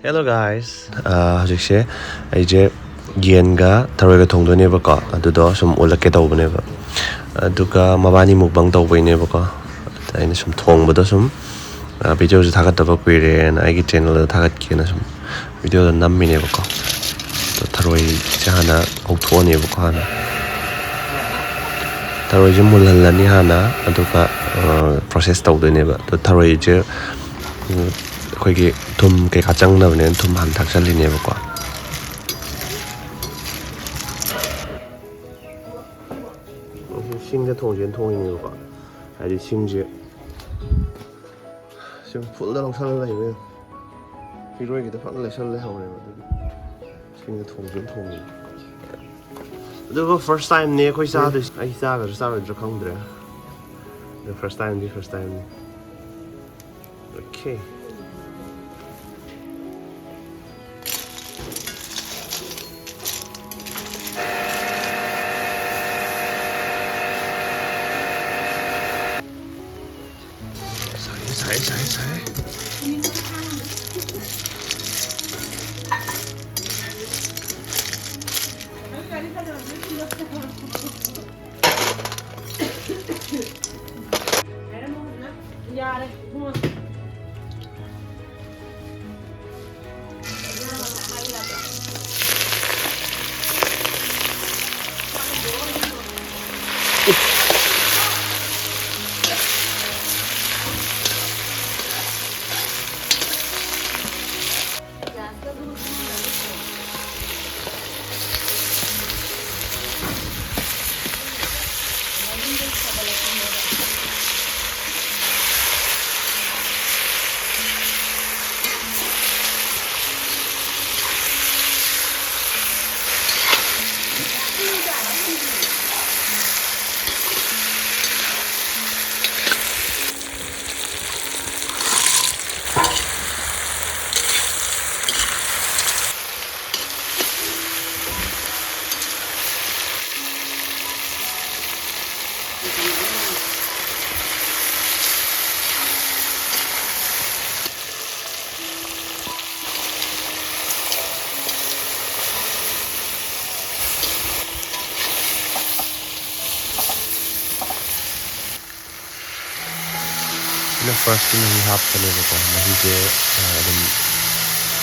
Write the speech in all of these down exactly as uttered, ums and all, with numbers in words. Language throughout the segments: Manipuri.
Hello guys, ꯑꯥ, ꯍꯧꯖꯤꯛꯁꯦ ꯑꯩꯁꯦ ꯌꯦꯟꯒ ꯊꯔꯣꯏꯒ ꯊꯣꯡꯗꯣꯏꯅꯦꯕꯀꯣ꯫ ꯑꯗꯨꯗꯣ ꯁꯨꯝ ꯎꯠꯂꯛꯀꯦ ꯇꯧꯕꯅꯦꯕ꯫ ꯑꯗꯨꯒ ꯃꯕꯥꯅꯤ ꯃꯨꯛꯕꯥꯡ ꯇꯧꯕꯩꯅꯦꯕꯀꯣ꯫ ꯑꯩꯅ ꯁꯨꯝ ꯊꯣꯡꯕꯗꯣ ꯁꯨꯝ, ꯑꯥ, ꯚꯤꯗꯤꯑꯣꯁꯨ ꯊꯥꯒꯠꯇꯕ ꯀꯨꯏꯔꯦꯅ ꯑꯩꯒꯤ ꯆꯦꯅꯦꯜꯗ ꯊꯥꯒꯠꯀꯦꯅ ꯁꯨꯝ ꯚꯤꯗꯤꯑꯣꯗꯣ ꯅꯝꯃꯤꯅꯦꯕꯀꯣ꯫ ꯑꯗꯣ ꯊꯔꯣꯏꯁꯦ ꯍꯥꯟꯅ ꯉꯧꯊꯣꯛꯑꯅꯦꯕꯀꯣ꯫ ꯍꯥꯟꯅ ꯊꯔꯣꯏꯁꯦ ꯃꯨꯜꯍꯜꯂꯅꯤ ꯍꯥꯟꯅ, ꯑꯗꯨꯒ, ꯑꯥ, ꯄ꯭ꯔꯣꯁꯦꯁ ꯇꯧꯗꯣꯏꯅꯦꯕ꯫ ꯑꯗꯣ ꯊꯔꯣꯏꯁꯦ, ꯎꯝ, ꯑꯩꯈꯣꯏꯒꯤ ꯊꯨꯝ ꯀꯩꯀꯥ ꯆꯪꯅꯕꯅꯦꯅ ꯊꯨꯝ ꯍꯥꯟꯅ ꯊꯥꯛꯆꯜꯂꯤꯅꯦꯕꯀꯣ꯫ ꯁꯤꯡꯗ ꯊꯣꯡꯁꯦꯅ ꯊꯣꯡꯉꯤꯅꯦꯕꯀꯣ꯫ ꯍꯥꯏꯗꯤ ꯁꯤꯡꯁꯦ ꯁꯨꯝ ꯐꯨꯜꯗ ꯂꯧꯁꯜꯂ ꯂꯩꯕ꯫ ꯐꯤꯔꯣꯏꯒꯤꯗ ꯐꯖꯅ ꯂꯩꯁꯜ ꯂꯩꯍꯧꯔꯦꯕ꯫ ꯑꯗꯨꯒꯤ ꯁꯤꯡꯗ ꯊꯣꯡꯁꯦꯅ ꯊꯣꯡꯉꯤꯅꯦ꯫ ꯑꯗꯨꯒ ꯐꯥꯔꯁ ꯇꯥꯏꯝꯅꯦ ꯑꯩꯈꯣꯏ ꯆꯥꯗꯣꯏꯁꯦ꯫ ꯑꯩ ꯆꯥꯒꯗ꯭ꯔꯥ ꯆꯥꯔꯣꯏꯗ꯭ꯔꯥ ꯈꯪꯗ꯭ꯔꯦ꯫ ꯑꯗꯨ ꯐꯥꯔꯁ ꯇꯥꯏꯝꯗꯤ ꯐꯥꯔꯁ ꯇꯥꯏꯝꯅꯤ꯫ Okay. ꯁꯥꯏ, ꯁꯥꯏ, ꯁꯥꯏ, ꯁꯥꯏ꯫ ꯌꯥꯔꯦ, ꯏꯕꯨꯡꯉꯣ꯫ ꯐꯥꯔꯁꯇ ꯃꯍꯤ ꯍꯥꯞꯄꯅꯦꯕꯀꯣ, ꯃꯍꯤꯁꯦ ꯑꯗꯨꯝ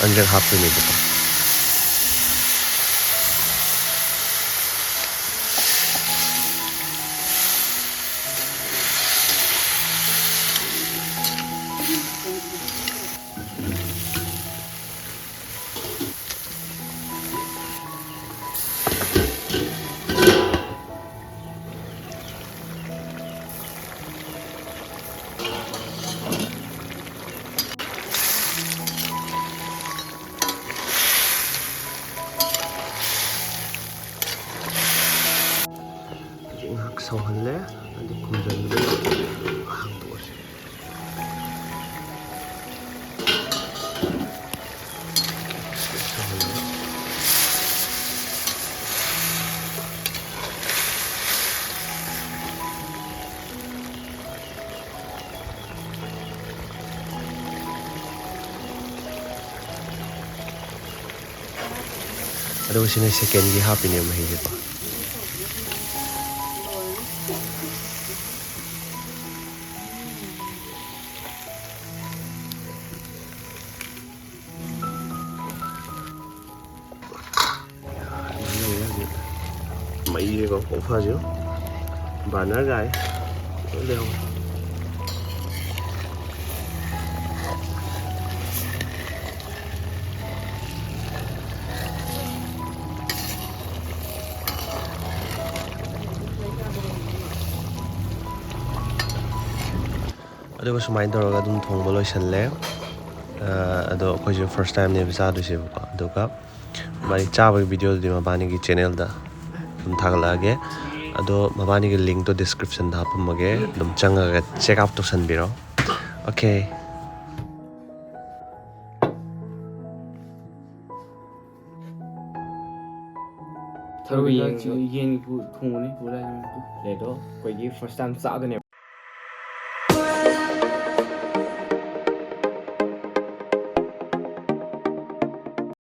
ꯑꯅꯤꯔꯛ ꯍꯥꯞꯇꯣꯏꯅꯦꯕꯀꯣ꯫ ꯍꯧꯖꯤꯛ ꯉꯥꯏꯍꯥꯛ ꯁꯧꯍꯜꯂꯦ꯫ ꯑꯗꯨ ꯈꯨꯝꯖꯤꯟꯕꯗ ꯍꯥꯡꯗꯣꯛꯑꯁꯤ꯫ ꯑꯗꯨꯒ ꯁꯤꯅ ꯁꯦꯀꯦꯟꯒꯤ ꯍꯥꯞꯄꯤꯅꯦ ꯃꯍꯤꯁꯦꯀꯣ꯫ ꯃꯩꯁꯦꯀꯣ ꯐꯖꯅ ꯐꯥꯁꯤꯌꯣ꯫ ꯕꯔꯅꯔ ꯒꯥꯏ ꯂꯣꯏ ꯂꯩꯍꯧꯋꯦ꯫ ꯑꯗꯨꯒ ꯁꯨꯃꯥꯏꯅ ꯇꯧꯔꯒ ꯑꯗꯨꯝ ꯊꯣꯡꯕ ꯂꯣꯏꯁꯜꯂꯦ꯫ ꯑ, ꯑꯗꯣ ꯑꯩꯈꯣꯏꯁꯨ ꯐꯥꯔꯁ ꯇꯥꯏꯝꯅꯦꯕ ꯆꯥꯗꯣꯏꯁꯦꯕꯀꯣ꯫ ꯑꯗꯨꯒ ꯃꯥꯒꯤ ꯆꯥꯕꯒꯤ ꯚꯤꯗꯤꯑꯣꯗꯨꯗꯤ ꯃꯕꯥꯅꯤꯒꯤ ꯆꯦꯅꯦꯜꯗ ꯑꯗꯨꯝ ꯊꯥꯒꯠꯂꯛꯑꯒꯦ꯫ ꯑꯗꯣ ꯃꯕꯥꯅꯤꯒꯤ ꯂꯤꯡꯛꯇꯣ ꯗꯤꯁꯀ꯭ꯔꯤꯞꯁꯟꯗ ꯍꯥꯞꯄꯝꯃꯒꯦ, ꯑꯗꯨꯝ ꯆꯪꯉꯒ ꯆꯦꯛ ꯑꯥꯎꯠ ꯇꯧꯁꯟꯕꯤꯔꯣ꯫ ꯑꯣꯀꯦ꯫ ꯊꯔꯣꯏ ꯊꯔꯣꯏ ꯌꯦꯟ-, ꯆꯤ-, ꯌꯦꯟ ꯄꯨ-, ꯊꯣꯡꯕꯅꯤ ꯄꯨꯔꯥ ꯌꯦꯟ ꯄꯨ-, ꯂꯩꯗꯣ ꯑꯩꯈꯣꯏꯒꯤ ꯐꯥꯔꯁ ꯇꯥꯏꯝ ꯆꯥꯗꯣꯏꯅꯦꯕ꯫